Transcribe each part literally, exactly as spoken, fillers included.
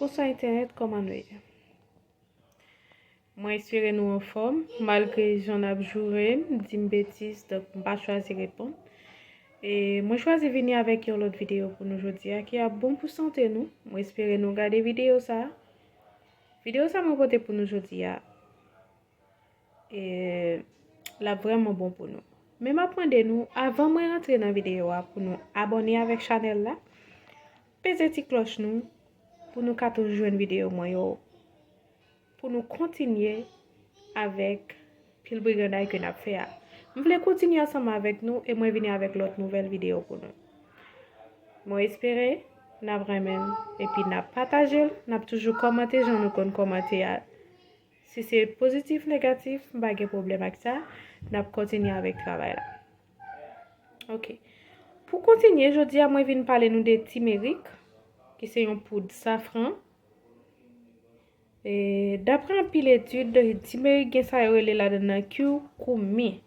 Bonswa entènèt, kòman nou ye? Mwen espere nou anfòm, malgre jan n ap joure m, di m betiz, donk m pa chwazi reponn. E mwen chwazi vini avèk yon lòt videyo pou nou jodi a, ki ap bon pou sante nou. Mwen espere nou gade videyo sa a. Videyo sa mwen pote pou nou jodi a, e l ap vrèman bon pou nou. Men m ap mande nou, avan mwen rantre nan videyo a, pou nou abòne avèk chanèl la, peze ti klòch nou, pou nou ka toujou jwenn videyo mwen yo, pou nou kontinye avèk pil briganday ke n ap fè a. M vle kontinye ansanm avèk nou e mwen vini avèk lòt nouvèl videyo pou nou. Mwen espere n ap renmen l epi n ap pataje l, n ap toujou kòmante jan nou konn kòmante a. Si se pozitif, negatif, m pa gen pwoblèm ak sa, n ap kontinye avèk travay la. Ok. Pou kontinye, jodi a mwen vin pale nou de timerik, ki se yon poud safran. E, daprè anpil etid, timerik gen sa yo rele ladan nan curcumin,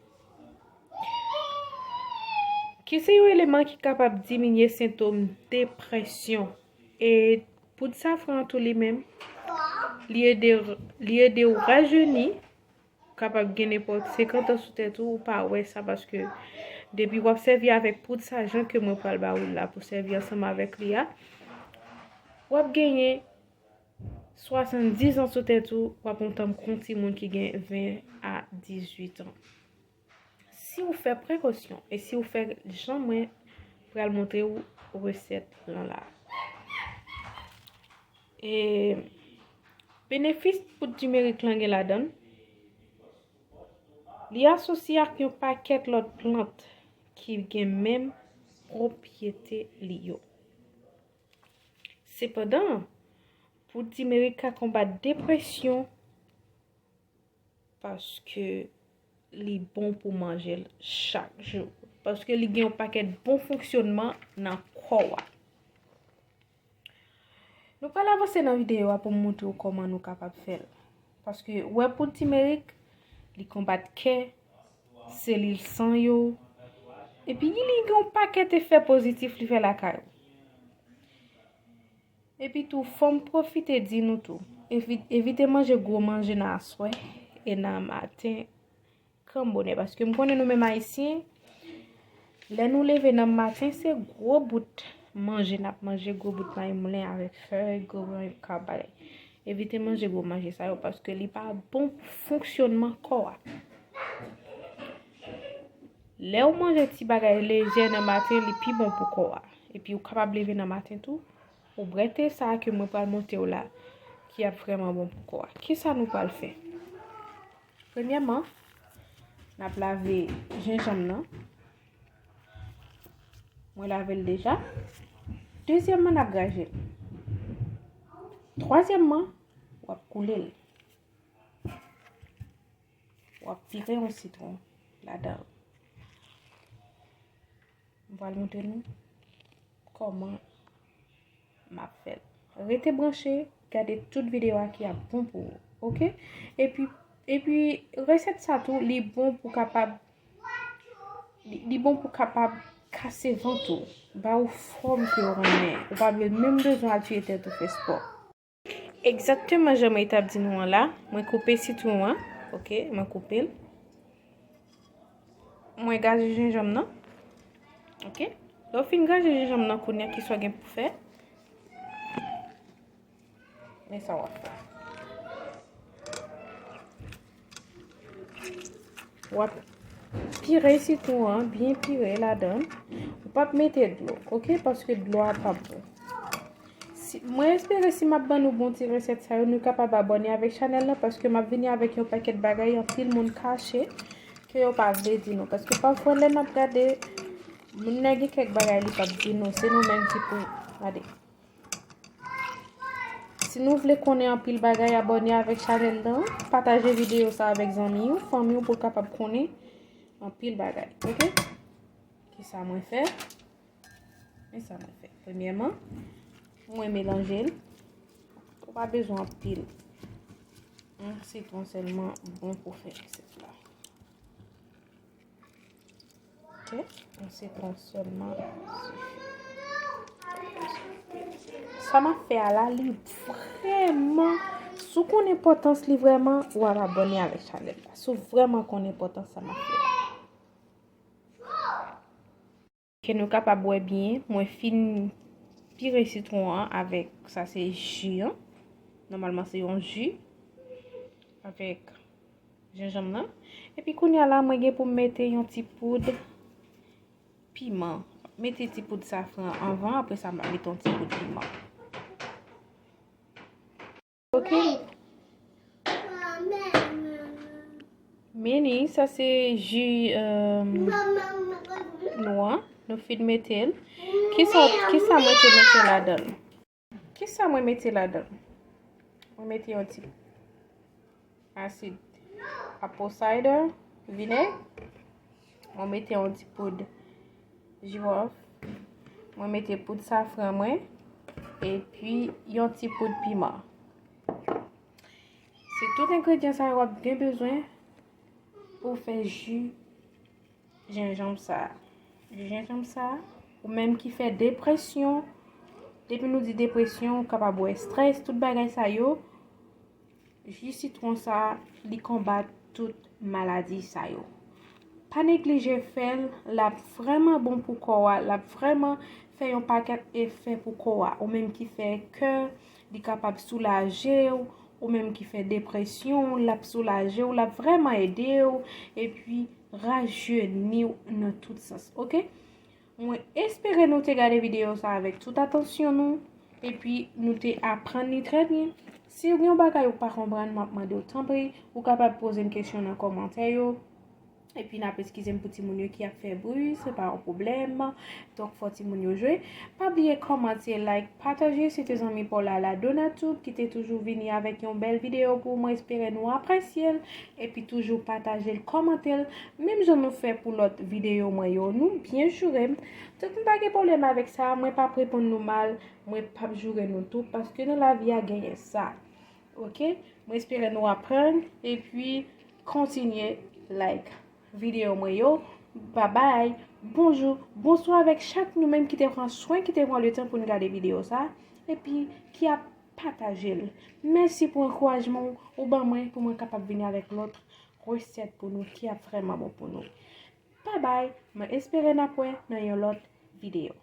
ki se yon eleman ki kapab diminye sentòm depresyon. E poud safran an tou li menm, li ede, li ede w rajeni, w kapab gen nenpòt senkant an sou tèt ou, ou pa wè sa, paske depi w ap sèvi avèk poud sa, jan ke mwen pral ba ou l la pou sèvi ansanm avèk li a, w ap genyen swasanndiz an sou tèt ou, w ap yon tankou yon timoun ki gen ven a dizuit an. Si w fè prekosyon e si w fè jan mwen pral montre w resèt lan la. E benefis poud timerik lan gen ladan l, li asosye ak yon pakèt lòt plant ki gen menm pwopyete li yo. Sepandan, poud timerik ka konbat depresyon paske li bon pou manje l chak jou. Paske li gen yon pakèt bon fonksyònman nan kò w a. Nou pral avanse nan videyo a pou m montre w kòman nou kapab fè l. Paske w wè poud timerik, li konbat kè, selil san yo, epi li gen yon pakèt efè pozitif li fè lakay ou. Epi tou, fò m pwofite di nou tou, evi-, evite manje gwo manje nan aswè e nan maten, kanbonè, paske m konnen nou menm Ayisyen, lè nou leve nan maten, se gwo bout manje n ap manje, gwo bout mayi moulen avèk fèy, gwo mayi kab bagay. Evite manje gwo manje sa yo, paske li pa bon pou fonksyònman kò a. Lè w manje ti bagay lejè nan maten, li pi bon pou kò a. Epi ou kapab leve nan maten tou, ou bwè te sa a ke mwen pral montre w la, ki ap vrèman bon pou kò a. Kisa nou pral fè? Premyèman, n ap lave jenjanm nan. Mwen lave l deja. Dezyèmman, n ap graje l. Twazyèmman, w ap koule l. W ap pire yon sitwon ladan l. M pral montre nou kòman m ap fè l. Rete branche, gade tout videyo a ki ap bon pou ou, oke? Epi, epi resèt sa tou, li bon pou kapab, li, li bon pou kapab kase vant ou, ba ou fòm ke w renmen. Ou pa vle menm bezwen al tiye tèt ou fè spò. Egzakteman jan mwen t ap di nou an la, mwen koupe sitwon an, oke, mwen koupe l. Mwen graje jenjanm nan, oke. Lè w fin graje jenjanm nan, kounye a kisa w gen pou fè? Men sa w ap fè. W ap pire sitwon an, byen pire ladan l. Ou p ap mete dlo, oke? Paske dlo a p ap bon. Si, mwen espere si m ap ban nou bon ti resèt sa yo, nou kapab abòne avèk chanèl lan, paske m ap vini avèk yon pakèt bagay anpil moun kache, ke yo pa vle di nou. Paske pafwa lè n ap gade, moun nan gen kèk bagay li p ap di nou, se nou menm ki pou gade. Si nou vle konnen anpil bagay, abòne avèk chanèl lan, pataje videyo sa avèk zanmi w, fanmi w pou l kapab konnen anpil bagay, oke? Kisa mwen fè? Men sa mwen fè. Premyèman, mwen melanje l. Ou pa bezwen anpil. Yon sitwon sèlman bon pou fè resèt la. Oke? Yon sitwon sèlman sifi. Sa Sa m ap fè a la, li vrèman, si w konn enpòtans li vrèman, w ap abòne avèk chanèl la. Si w vrèman konn enpòtans sa m ap fè a. Ke nou kapab wè byen, mwen fin pire sitwon an avèk, sa se ji an. Nòmalman se yon ji avèk jenjanm nan. Epi kounye a la, mwen gen pou m mete yon ti poud piman. Mete ti poud safran anvan, apre sa m ap mete yon ti poud piman. Ok. Meni, sa se ji, euh, nou an. Nou fin mete l. Kisa, kisa mwen te mete ladan l? Kisa mwen mete ladan l? Mwen mete yon ti asid apple cider, vinèg. Mwen mete yon ti poud jiwòf. Mwen mete poud safran mwen. Epi yon ti poud piman. Se tout engredyan sa yo w ap gen bezwen pou fè ji jenjanm sa a. Ji jenjanm sa a, ou menm ki fè depresyon, depi nou di depresyon, ou kapab wè estrès, tout bagay sa yo, ji sitwon sa a, li konbat tout maladi sa yo. Pa neglije fè l, l ap vrèman bon pou kò a, l ap vrèman fè yon pakèt efè pou kò a. Ou menm ki fè kè, li kapab soulaje w, ou menm ki fè depresyon, l ap soulaje w, l ap vrèman ede w, epi rajeni w nan tout sans, ok? Mwen espere nou te gade videyo sa avèk tout atansyon nou, epi nou te aprann li trè byen. Si w gen yon bagay ou pa konprann, m ap mande w tanpri, ou kapab poze m kesyon nan kòmantè yo. Epi n ap eskize m pou timoun yo ki ap fè bri, se pa yon pwoblèm. Donk fò timoun yo jwe. Pa bliye kòmante, like, pataje. Se te zanmi pa w la, la Donatube, ki te toujou vini avèk yon bèl videyo pou ou. Mwen espere nou apresye l. Epi toujou pataje l, kòmante l. Menm jan nou fè pou lòt videyo mwen yo, nou byen joure m. Donk m pa gen pwoblèm avèk sa, mwen p ap reponn nou mal, mwen p ap joure nou tou, paske nan lavi a genyen sa. Ok? Mwen espere nou aprann, epi kontinye like videyo mwen yo. Babay, bonjou, bonswa avèk chak nou menm ki te pran swen, ki te pran letan pou n gade videyo sa. Epi ki ap pataje l. Mèsi pou ankourajman w ou ban mwen pou mwen kapab vini avèk lòt resèt pou nou ki ap vrèman bon pou nou. Babay, mwen espere n ap wè nan yon lòt videyo.